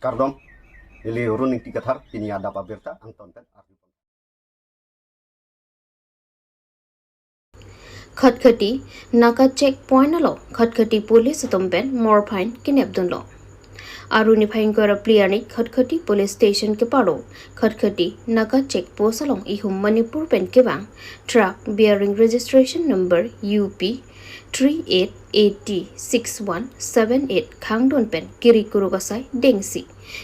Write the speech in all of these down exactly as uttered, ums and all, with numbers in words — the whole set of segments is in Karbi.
Kardom, neli Run Ingti Kathar, pini adap abirta angton pen arju. Khatkhati Naga checkpoint along Khatkhati police atum pen morphain kenepdunlo. Arni niphai ingkoi ra phli arni Khatkhati police station keparo Khatkhati Naga checkpost along ihum Manipur pen kevang truck bearing registration number U P three eight A T six one seven eight khangdun pen kiri kuruk asai dengsi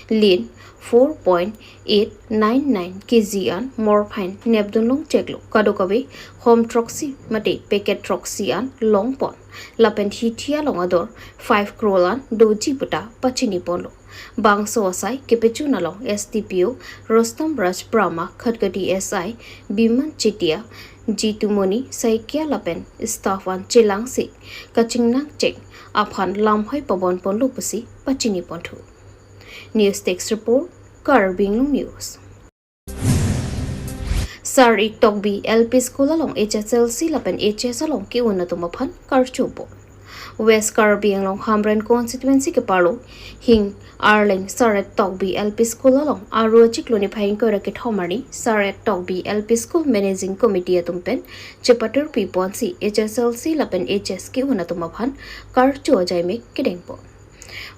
lin four point eight nine nine K G an morphain nepdun longcheklo. Kadokave hom throksi mate packet throksi an longpon. Lapen hithi along ador five crore an doji puta pachiniponlo. Bangso asai kepechun along S D P O Rustom Raj Brahma, Khatkhati S I Biman Chetia, Jitu Moni, Saikia lapen staff an chelangsi kachingnangchek aphan lamhai pabonponlo pusi pachiniponthu. News Desk Report, Karbi Anglong News. Saret Tokbi L P School along H S L C lapen H S along ke-un atum aphan karcho po. West Karbi Anglong Hamren constituency keparo Hing Arleng Saret Tokbi L P School along Aru achiklo niphai ingkoi ra kethom arni Saret Tokbi L P School Managing Committee atum pen chepatur piponsi H S L C lapen H S ke-un atum aphan karcho ajaimek kedengpo.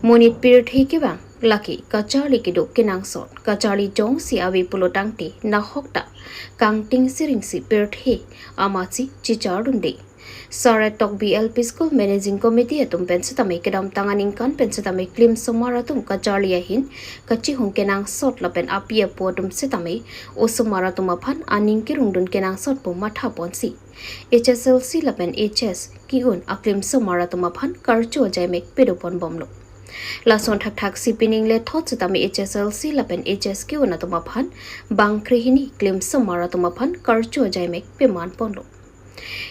Monit pirthe kevang lake kacharli kedo kenangsot, kacharli jongsi ave pulo tangte nahokta kangting siringsi pirthe amatsi chichardunde. Saret Tokbi L P School Managing Committee atum pen setame kedamtang aningkan pen setame klimsomar atum kacharli ahin kachihung kenangsot lapen api apo atum setame osomar atum aphan aning kerungdun kenangsot pu mathaponsi H S L C lapen H S ke-un aklimsomar atum aphan karcho ajaimek pedoponbomlo. Lason thakthak si pining lethot setame H S L C lapen H S ke-un atum aphan bangkre hini klimsomar atum aphan karcho ajaimek pemanponlo.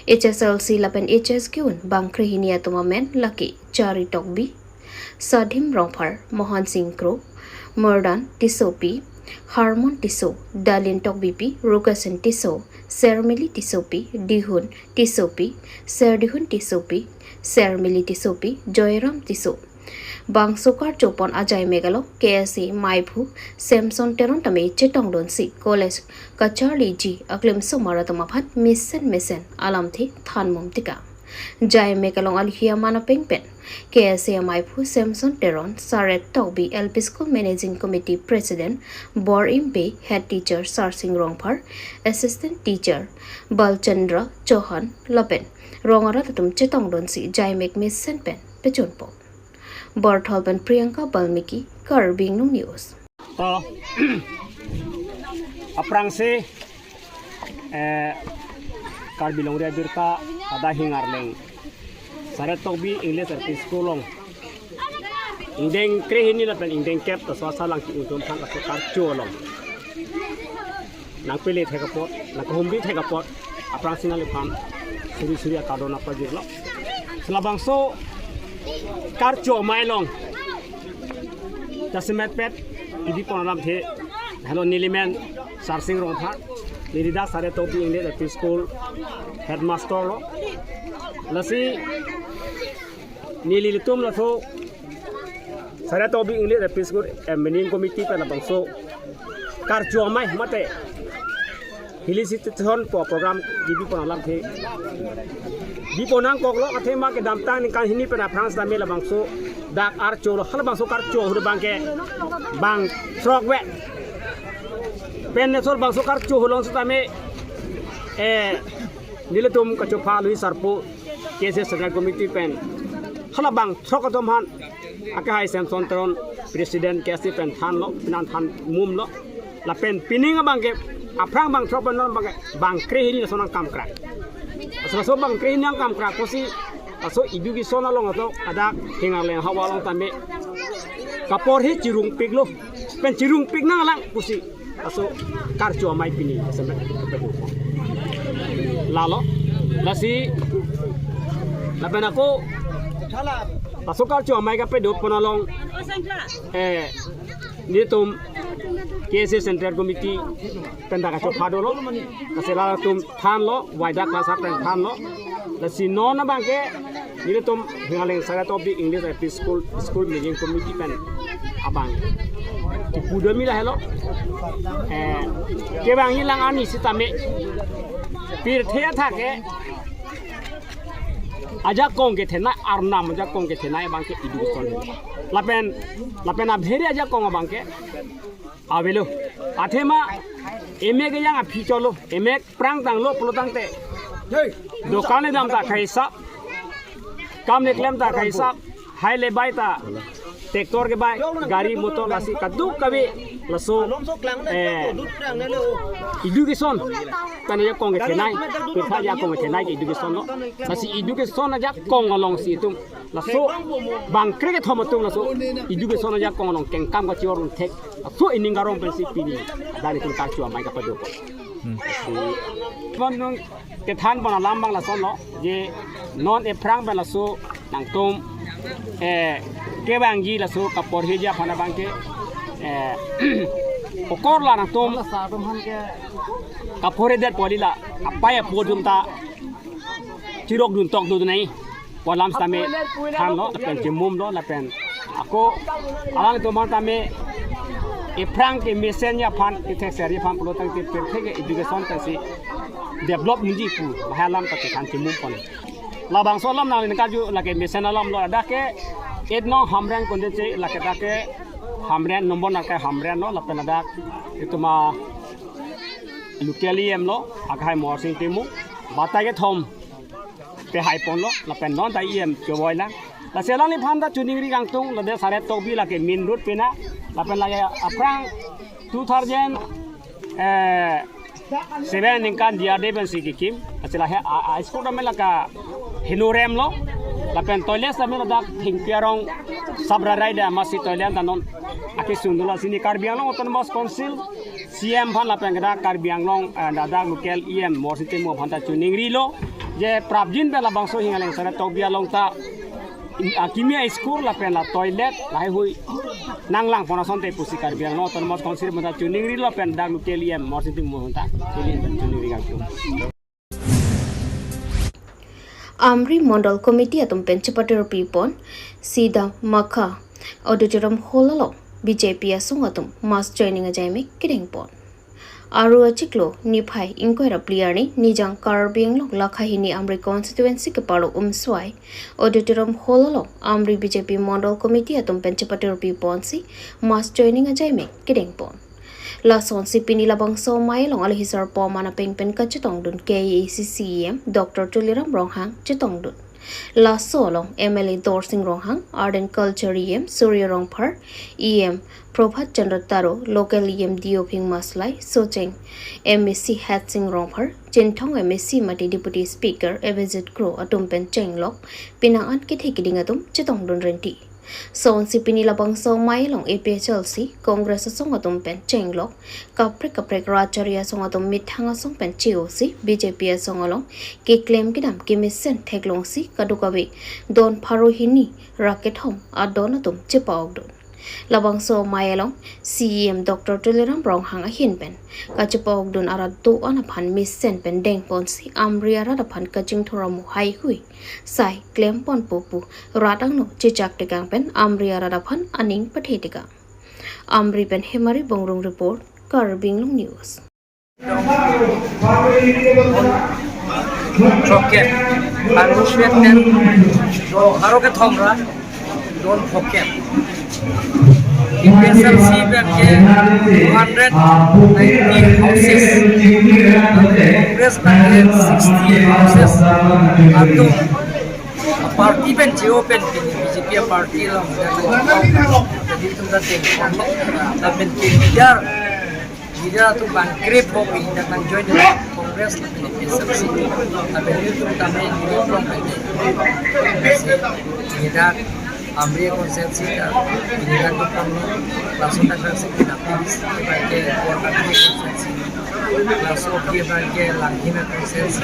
H S L C lapen H S ke-un bangkre hini atum amen lake Chari Tokbi, Sadhim Rongphar, Mohan Singh Kro, Mordan Tissopi, Harmon Tisso, Dalin Tokbipi, Rukasen Tisso, Sermili Tissopi, Dihun Tissopi, Serdihun Tissopi, Sermili Tissopi, Joyram Tisso. Bangso karchopon ajaimek along K S A maiphu Samson Teron tame chetongdunsi college kacharliji aklimsomar atum aphan mesen mesen alamthe thanmum tikang. Jaimek along alhi aman apeng pen K S A maiphu Samson Teron, Saret Tokbi L P School Managing Committee President Bor Impe, Head Teacher Sarsing Rongphar, Assistant Teacher Balchandra Chauhan lapen rong arat atum chetongdunsi jaimek mesen pen pechunpo. Borthol pen Priyanka Balmiki, Karbi Anglong News. To, aphrangsi, eh, Karbi Longri Abirta, ada Hing Arleng Saret Tokbi English L P School along ingdeng krehini lapen ingdeng kep ta so asa lang ki-un atum aphan laso karcho along nangpele thek apot, nangkahumri thek apot, aphrangsi nangliphan suri suri akardom nangpajirlo. Labangso karcho amei along jasemet pet kibipon alamthe, helo nelimen Sarsing Rongphar, neli dak Saret Tokbi English L P School headmaster lo. Lasi nelitum laso Saret Tokbi English L P School, eh, Managing Committee pen labangso karcho amei mate felicitation po program kibipon alamthe bipon nangkoklo, athema kedamtang ningkan hini pen aphrang setame labangso dak archo lo, halabangso karcho ahut abangke bang throkve pen nesor bangso karcho ahut along setame, eh, nelitum kachopha lui sarpo K S A Central Committee pen halabang throk atum aphan akehai Samson Teron President K S A pen thanlo, pinan thanmumlo. Lapen pining abangke aphrang bang throk pen non abangke bangkre hini laso nangkam krak. Laso, laso bangkre hini nangkam krak pusi laso education along ato adak Hing Arleng havar along tame kaporhi chirungpiklo, pen chirungpik nanglang pusi laso karcho amei pini jasemet kepedo. Lalo, lasi, lapen ako laso karcho amei kapedopon along, eh, nelitum K S A Central Committee pen dak kachopha dolo, lasi latum thanlo, waidak class pen thanlo. Lasi non abangke nelitum Hing Arleng Saret Tokbi English L P School, School Managing Committee pen Abang. Ipu domi lahelo. Eh, kevangji alang arni sitame. Pirthe athak ke. Ajakong kethenei, arnam ajakong kethenei abang ke education. Lapen, lapen abhere ajakong abang ke avelo. Athema emek yang aphi cholo, emek prang tanglo pulo tangte. Dokan kedam ta kaisa, kam keklem ta kaisa, hai le bai ta, tractor kebai, gari motor lasi kadokave laso, eh, education pen ajakong kethenei, pirthe ajakong kethenei ke education lo. Lasi education ajakong alongsi itum laso bangkre kethom atum laso education ajakong along kengkam kachor un thek. Laso ining karong pensi pini dan itum karchu amei kapado. Hmm. Lasi, non nung kethan pon alam abang lasonlo, je non ephrang pen laso nangtum, eh, kevangji laso kaporheji aphan abang ke, eh, okor la nangtum kaporhedet pu kali la, apei apo atum ta chirok dun tok dun nai. Pu alam sitame thanlo, lapen chimumlo, lapen ako alangtum tame ephrang kemesenji aphan, kethekserji aphan pulo tangte pirthe ke education pensi develop nangji pu lahai alam ta kethan chimum pon. Labangso alam nangli nangkarju lake mesen alam lo, ladak ke et nong Hamren konde che, lake dak ke Hamren nombor nang ke Hamren lo, lapen ladak itum a local E M lo, akhai Morsing Timung, batai kethom pehai ponlo, lapen non ta E M chevoi lang. Lasi alangliphan ta choningri kangtung, lade Saret Tokbi lake main road pena, lapen lake aphrang two thousand, eh, seven ningkan D R D pensi kekim, lasi lahai a, a, school tame lake heno rem lo, lapen toilet tame ladak Thengpi arong sub rarai da masi toilet ta non akesung dolo. Lasi ne Karbi Anglong Autonomous Council, C M aphan lapen kedak Karbi Anglong, eh, ladak local E M Morsing Timung aphan ta choningrilo, je prapjin pen labangso Hingaleng Saret Tokbi along ta, in, akimi a-school lapen la toilet lahaihui nanglang pon asonte pusi Karbi Anglong Autonomous Council aphan ta choningrilo lapen ladak local E M Morsing Timung aphan ta choningri kangtung. Amri Mondol Committee atum pen chepatirpi pon Sida Makha Auditorium Hall along B J P asong atum mass joining ajaimek kedeng pon. Aru achiklo niphai ingkoi ra phli arni Nijang Karbi Anglong lakha hini Amri constituency kepalo Umswai Auditorium Hall along Amri B J P Mondol Committee atum pen chepatirpi ponsi mass joining ajaimek kedeng pon. Lasonsi pini labangso amei along alohi sarpo aman apeng pen kachetongdun K A A C C E M Doctor Tuliram Ronghang chetongdun. Laso along M L A Dorsing Ronghang, Art and Culture E M Surya Rongphar, E M Prabhat Chandra Taro, local E M Diophing Maslai, Socheng M A C Hetsing Rongphar, Chinthong M A C mate Deputy Speaker Abhijit Kro atum pen chenglok, penang an kethe keding atum chetongdun renti. Sonsi pini labangso amei along A P H L C, Congress asong atum pen chenglok, kaprek kaprek rat chari asong atum methang asong pen che-osi, B J P asong along keklem kedam kemesen theklongsi kadokave don pharo hini ra kethom adon atum chepa-okdun. Labangso amei along C E M Doctor Tuliram Ronghang ahin pen kachepa-okdun arat do-an aphan mesen pen dengponsi Amri arat aphan kachingthur amo haihui sai klem ponpo pu rat angno chechak tekang pen Amri arat aphan aning pathe tekang. Amri pen Hemari Bongrung report, Karbi Anglong News. Throkkep, annunciate ten, do haro kethom ra, don throkkep. A P H L C pen ke two hundred ninety houses, Congress pen ke sixty houses. Atum party pen che-o pen pini B J P party along, jadi itum ta dengpon, lapen ke leader, leader atum bangkre pho pini dak nangjoin Congress lapen A P H L C. Lapen itum tame neli pon pen ke leader Amri constituency ta, leader atum pon, laso ta kan se kita pini ke Borkati constituency. Laso ke abang ke Langhin constituency,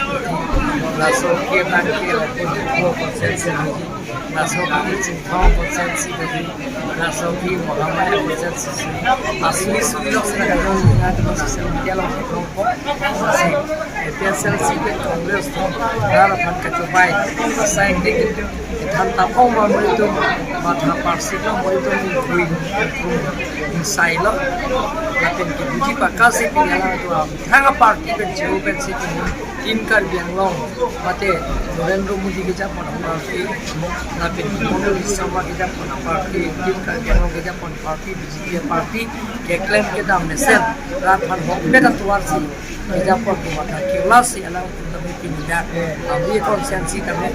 laso ke abang ke Rakhonpur constituency, laso ke Chinthong constituency, laso ke Mohamaya constituency. Asli suli lok sila kajon na social media lok ko. P S L C pen Congress atum rat aphan kachobei asai dik than tapong ma muritum matha parsik lo muritum ingkui ingsai lo. Lapen kebuji pakasi pini alanglitum athang aparty pen chiru pensi pini Team Karbi Anglong mate Narendra Modi kejapon aparty, lapen Himanta Biswa Sarma kejapon aparty, Team Karbi Anglong kejapon party, B J P party keklem kedam mesen rat aphan hokpet atovarsi kejapon pu matha keklem si alangtum tame pini dak Amri constituency tame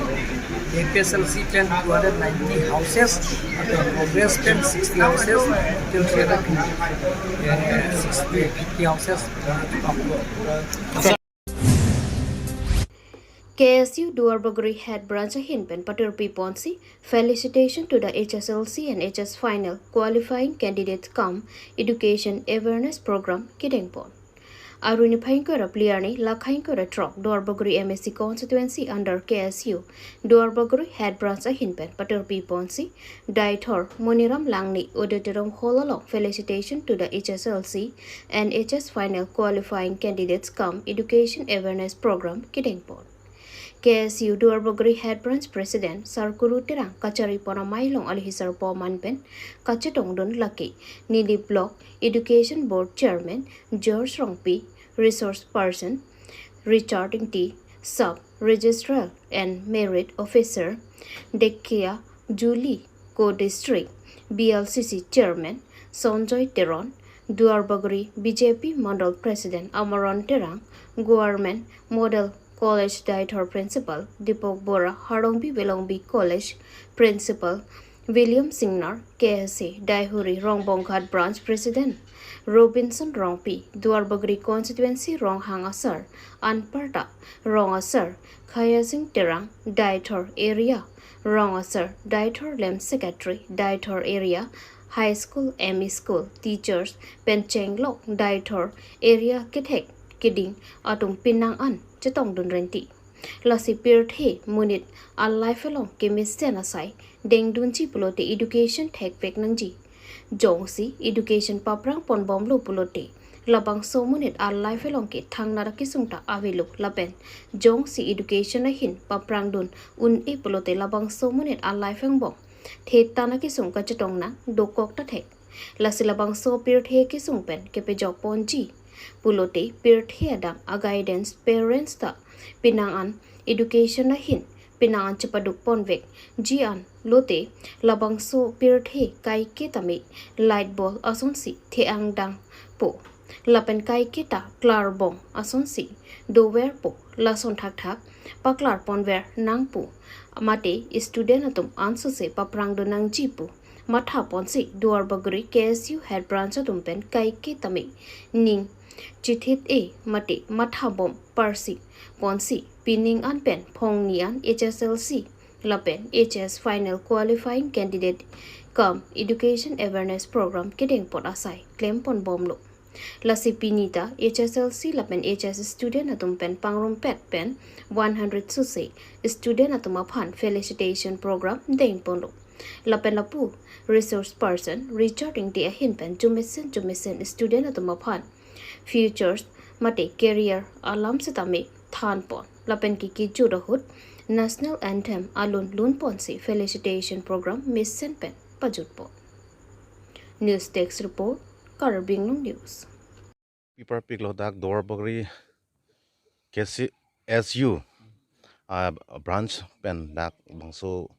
A P H L C pen two hundred ninety houses, lapen Congress pen sixty houses, total three hundred sixty, fifty houses. K S U Duarbagori Head Branch ahin pen patirpi ponsi, felicitation to the H S L C and H S final qualifying candidates cum education awareness program kedengpon. Aruni phai ingkoi ra phli arni, lakhai ingkoi ra throk, Duarbagori M A C constituency under K S U Duarbagori Head Branch ahin pen patirpi ponsi, Daithor Moniram Langneh Auditorium Hall along felicitation to the H S L C and H S final qualifying candidates cum education awareness program kedengpon. K S U Duarbagori Head Branch President Sarkuru Terang kacharipon amei along alohi sarpo aman pen kachetongdun lake neli Block Education Board Chairman George Rongpi, Resource Person Richard Ingti, Sub Registrar and Merit Officer Dekia Julie, Co-District B L C C Chairman Sanjoy Teron, Duarbagori B J P Mandal President Amaron Terang, Government Model College Daithor Principal Deepak Bora, Harlongbi Velongbi College Principal William Singnar, K S A Daihuri Rongbonghat Branch President Robinson Rongpi, Duarbagori Constituency Ronghang Asar, Anparta Rong Asar, Khaya Sing Terang, Daithor Area Rong Asar, Daithor Lem Secretary, Daithor Area High School, M E School, teachers, pen chenglok Daithor Area kethek keding atum pinang an chetongdun renti. Lasi pirthe monit a-life along kemesen asai dengdunji pulote education thekvek nangji. Jongsi education paprang ponbomlo pulote, labangso monit a-life along ke thangnat akesung ta avelo lapen jongsi education ahin paprangdun un-e pulote labangso monit a-life angbong thetan akesung kachetong nang dokok ta thek. Lasi labangso pirthe kesung pen kepejok ponji pulote pirthe adang a-guidance parents ta pinang an education ahin pinang an chepaduk ponvek ji an lote labangso pirthe kaike tame light bulb asonsi the-ang dangpo. Lapen kaike ta klarbong asonsi doverpo, lason thakthak paklar ponver nangpo. Mate student atum ansose paprangdun nangji pu matha ponsi Duarbagori K S U Head Branch atum pen kaike tame ning chithit-e mate matha bom parsi ponsi pining an pen phongni an H S L C lapen H S final qualifying candidate cum education awareness program kedengpon asai klem ponbomlo. Lasi pini ta H S L C lapen H S student atum pen pangrumpet pen one hundred sose student atum aphan felicitation program dengponlo. Lapen lapu resource person Richard Ingti ahin pen chomesen chomesen student atum aphan futures mate career alam setame thanpon lapen kiki jut ahut national anthem alun lunponsi felicitation program mesen pen pajutpon. News Desk Report, Karbi Anglong News. Piparpiklo dak Duarbagori K S U, ah, branch pen dak bangso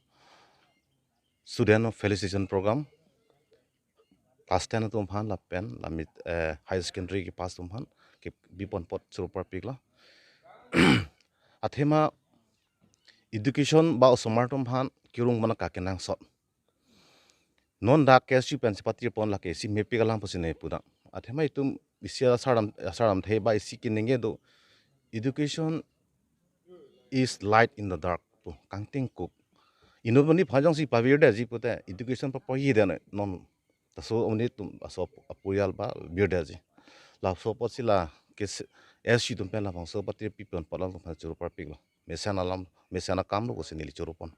student felicitation program class ten atum aphan lapen lamit, eh, higher secondary kepass atum aphan kebiponpon choro parpiklo. Athema education ba osomar atum aphan kerung mana kakenangsot. Non dak K S U pensi patirpon lake isi mepik alam pusi ne pudang. Athema itum isi asar dam, asar damthe ba isi keningje do, education is light in the dark pu kangtingkup. Inut monit aphan jongsi pavirdetji pute education papayi dene non. Laso monit atum laso aporial pavirdetji. Laso apotsi la K S U atum pen labangso patirpipon alam atum aphan choro parpiklo. Mesen alam, mesen akamlo pusi neli choropon.